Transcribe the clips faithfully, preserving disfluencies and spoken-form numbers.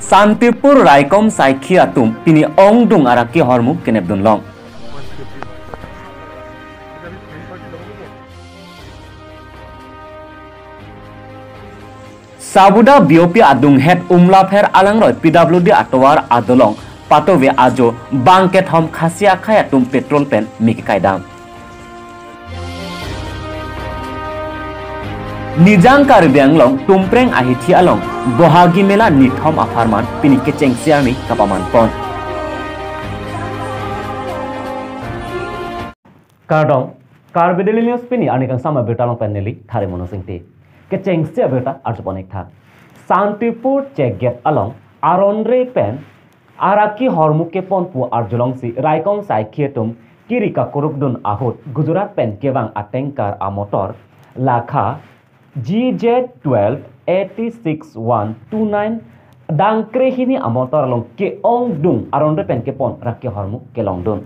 Santipur raikom saikhi atum pini ongdung arak kehormu kenepdun long. Sabuda B O P adunghet Umlapher alangroi P W D atovar adolong patove ajo bang kethom Khasi akhei atum petrol pen me kekai dam. Nijang Karbi Anglong Tumpreng ahithi along Bohagi Mela nithom apharman pini kechengsi arni kapaman pon. Kardom, Karbi Daily News pini arni kangsam abirta along pen neli Thare Mono Singte. Kechengsi abirta arjupon ik tha. Santipur check gate along aron re pen arak kehormu kepon pu arjulongsi raikom saikhi atum kiri kakurukdun ahut Gujarat pen kevang a tanker amotor lakha G J twelve eighty six one two nine dangkre hini amotor along ke-ongdung aron re pen kepon arak kehormu kelongdun.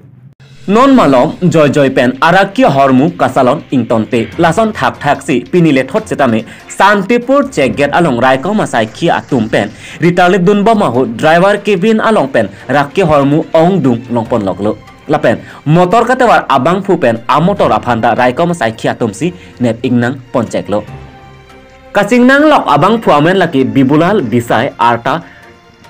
Non malom joijoi pen arak kehormu kasalon ingtonte lason thakthaksi pini lethot setame Santipur check gate along raikom asaikhi atum pen ritarlip dunbom ahut driver cabin along pen arak kehormu ongdung longpon loklo. Lapen motor katovar abangphu pen amotor aphanta raikom asaikhi atumsi nep ingnang poncheklo. Kachingnanglok abangphu amen lake Bibulal Bisai arta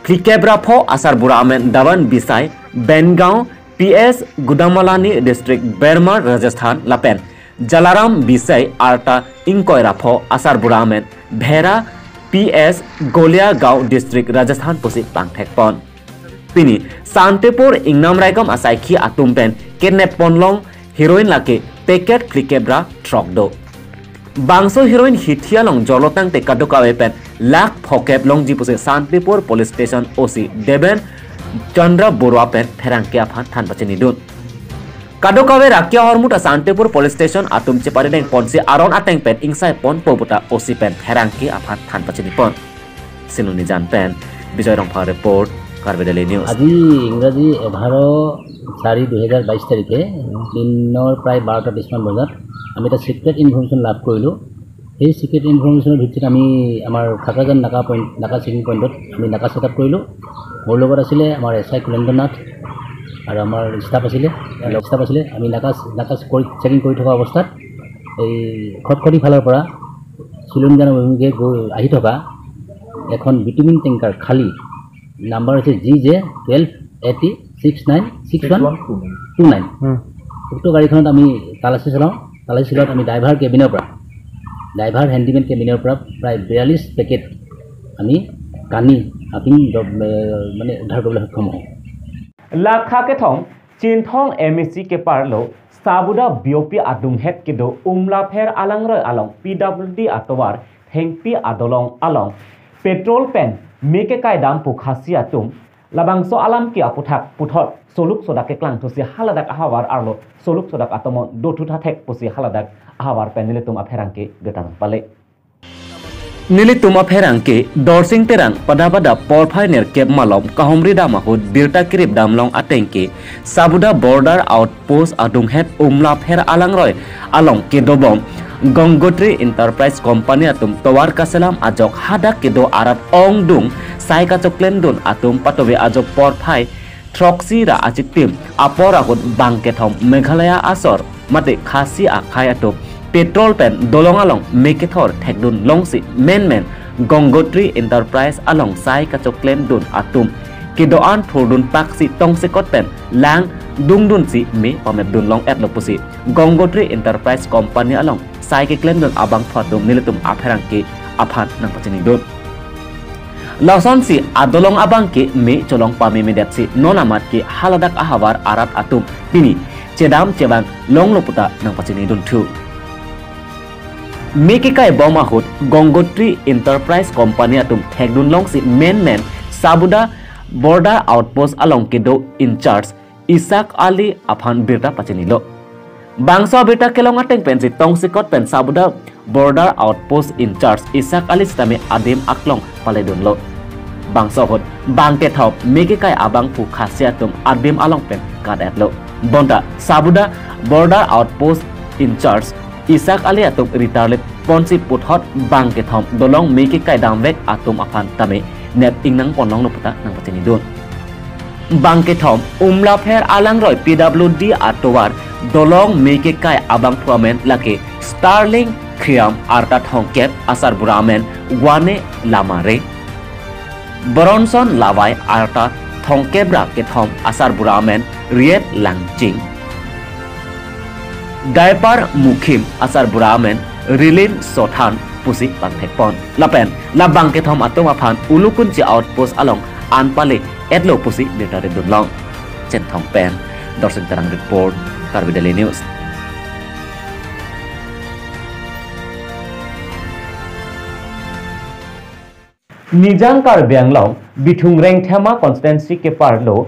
phlikep ra pho asarbura amen Davan Bisai Bengaon P S Gudamalani District Barmer Rajasthan lapen Jalaram Bisai arta ingkoi ra pho asarbura amen Bhera P S Goliagaon District Rajasthan pusi pangthekpon. Pini Santipur ingnam raikom asaikhi atum pen kenep ponlong heroin lake packet phlikep ra throk do. Bangso heroin hithi along jorlo tangte kadokave pen lakh phokep longji pusi Santipur Police Station O C Deben Chandra Borua pen pherangke aphan than pachinidun. Kadokave arak kehormu ta Santipur Police Station atum cheparideng ponsi aron ateng pen ingsai ponpo puta O C pen pherangke aphan than pachinipon. Sinuni jan pen Bijoy Rongphar report, Karbi Daily News. আজি ইংৰাজী এঘাৰ চাৰি দুহেজাৰ বাইছ তাৰিখে দিনৰ প্ৰায় বাৰটা বিছমান বজাত আমি এটা ছিক্ৰেট ইনফৰমেশ্যন লাভ কৰিলোঁ। সেই ছিক্ৰেট ইনফৰমেশ্যনৰ ভিত্তিত আমি আমাৰ খাকৰাজান নাকা পইণ্ট, নাকা চেকিং পইণ্টত আমি নাকা ছেটআপ কৰিলোঁ। মোৰ লগত আছিলে আমাৰ এছ আই কুলেন্দ্ৰ নাথ আৰু আমাৰ ষ্টাফ আছিলে, ষ্টাফ আছিলে। আমি নাকা, নাকা কৰি, চেকিং কৰি থকা অৱস্থাত এই খটখটি ফালৰ পৰা চিলনীজান অভিমুখে গৈ আহি থকা এখন বিটুমিন টেংকাৰ খালী, নাম্বাৰ হৈছে G J twelve eighty six nine six one two nine। উক্ত গাড়ীখনত আমি তালাচী চলাওঁ। তালাচী চলোৱাত আমি ড্ৰাইভাৰ কেবিনৰ পৰা, ড্ৰাইভাৰ হেণ্ডিমেন কেবিনৰ পৰা প্ৰায় বিয়াল্লিছ পেকেট আমি কানি আপিং জব-, এ, মানে উদ্ধাৰ কৰিবলৈ সক্ষম হওঁ। Lakha kethom Chinthong M A C keparlo Sabuda B O P adunghet kedo Umlapher alangroi along P W D atovar thengpi adolong along petrol pen me kekai dam pu Khasi atum labangso alam ke aputhak puthot soluk sodak keklangthusi haladak ahavar arlo soluk sodak atomon dothutha thek pusi haladak ahavar pen nelitum apherangke getang pale. Nelitum apherangke Dorsing Terang pada pada porphai nerkep malom kahumri dam ahut birta kirip damlong atengke Sabuda border outpost adunghet Umlapher alangroi along kedobom Gangotri Enterprise Company atum tovar kaselam ajok hadak kedo arat ongdung sai kachoklemdun atum patove ajo porphai throksi ra achitim apor ahut bang kethom Meghalaya asor mate Khasi akhei atum petrol pen dolong along me kethor thekdun longsi menmen Gangotri Enterprise along sai kachoklemdun atum kedo-an thurdun paksi tongsekot pen lang dungdunsi me pamepdun long-etlo pusi Gangotri Enterprise Company along sai keklemdun abangphu atum nelitum apherangke aphan nangpachinidun. Lasonsi adolong abangke me cholong pamemedetsi non amatke haladak ahavar arat atum pini chedam chevang longlo puta nangpachinidun thu. Me kekai bom ahut Gangotri Enterprise Company atum thekdun longsi menmen Sabuda border outpost along kedo in charge Isak Ali aphan birta pachinilo. Bangso abirta kelong ateng pensi tongsekot pen Sabuda border outpost in charge Isak Ali sitame adim aklong paledunlo. Bangso ahut bang kethom me kekai abangphu Khasi atum adim along pen kat-etlo. Bonta Sabuda border outpost in charge Isak Ali atum ritarlip ponsi puthot bang kethom dolong me kekai damvek atum aphan tame nep ingnang ponlonglo puta nangpachinidun. Bangkethom Umlapher alangroi P W D atovar dolong me kekai abangphu amen lake Starling Khriam arta thomkep asarbura amen Wane Lamare. Bronson Lawai arta thomkep ra kethom asarbura amen Riet Langching. Daipar Mukhim asarbura amen Rilin Sothan pusi pangthekpon. Lapen la bangkethom atum aphan Ulukunchi outpost along an pale etlo pusi birta ridunlong. Chinthong pen Dorsing Terang report, Karbi Daily News. Nijang Karbi Anglong, Bithung Rengthema constituency keparlo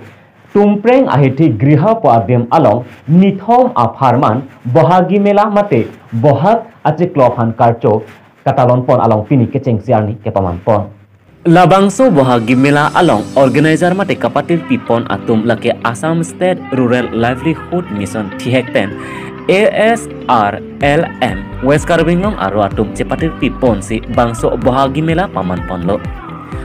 Tumpreng Ahithi Griha pu adim along nithom apharman Bohagi Mela mate Bohag achiklo aphan karcho katalonpon along pini kechengsi arni kepamanpon. Labangso Bohagi Mela along organizer mate kapatir pipon atum lake Assam State Rural Livelihood Mission thihek pen A S R L M West Karbi Anglong aro atum chepatir piponsi bangso Bohagi Mela pamanponlo.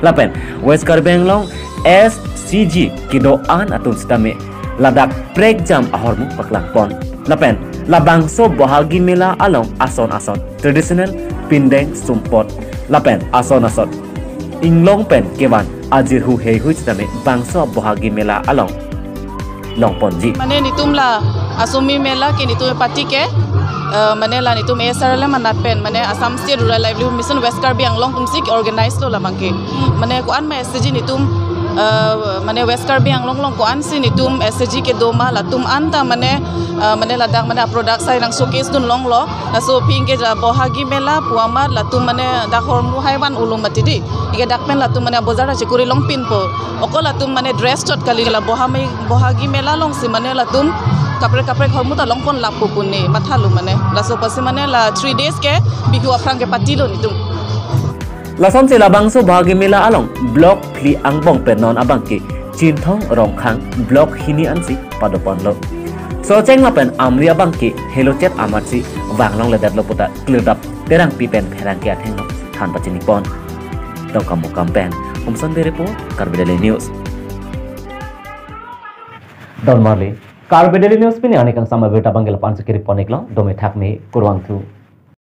Lapen West Karbi Anglong S C G kedo-an atum sitame ladak prekjam ahormu paklangpon. Lapen labangso Bohagi Mela along ason ason traditional pindeng sumpot lapen ason ason inglong pen kevan ajirhu heihui sitame bangso Bohagi Mela along longponji. Mane netum la Asoming Mela ke netum party ke, eh, mane la netum A S R L M anat pen, mane Assam State Rural Livelihood Mission West Karbi Anglong atumsi ke-organize lo labang ke. Mane ko-an ma S C G netum, eh, mane West Karbi Anglong along ko-ansi netum S C G kedo ma latum anta mane, eh, mane ladak mane product sai nang showcase dunlonglo. Laso aphi ke ja Bohagi Mela pu amat latum mane dak hormu hai van ulum mati di. Ike dak pen latum mane bojar chekuri longpinpo. Okol latum mane dress chot kali la Bohami-, Bohagi Mela alongsi mane latum kaprek kaprek hormu ta longpon lapu pu ne mathalo mane. Laso apotsi mane la three days ke Bihu aphrang ke party lo netum. Lasonsi labangso Bohagi Mela along block phli angbong pen non abang ke Chinthong Rongkhang block hini ansi padoponlo. Socheng lapen Amri abang ke helochet amatsi vanglongledetlo puta klirdap Terangpi pen pherangke athengno than pachinipon. Dongkamukam pen Homson Bey report, Karbi Daily News. Don marli, Karbi Daily News pini arni kangsam abirta abang ke lapu-an si kiri pon-iklo, dome thakme, kurvangthu.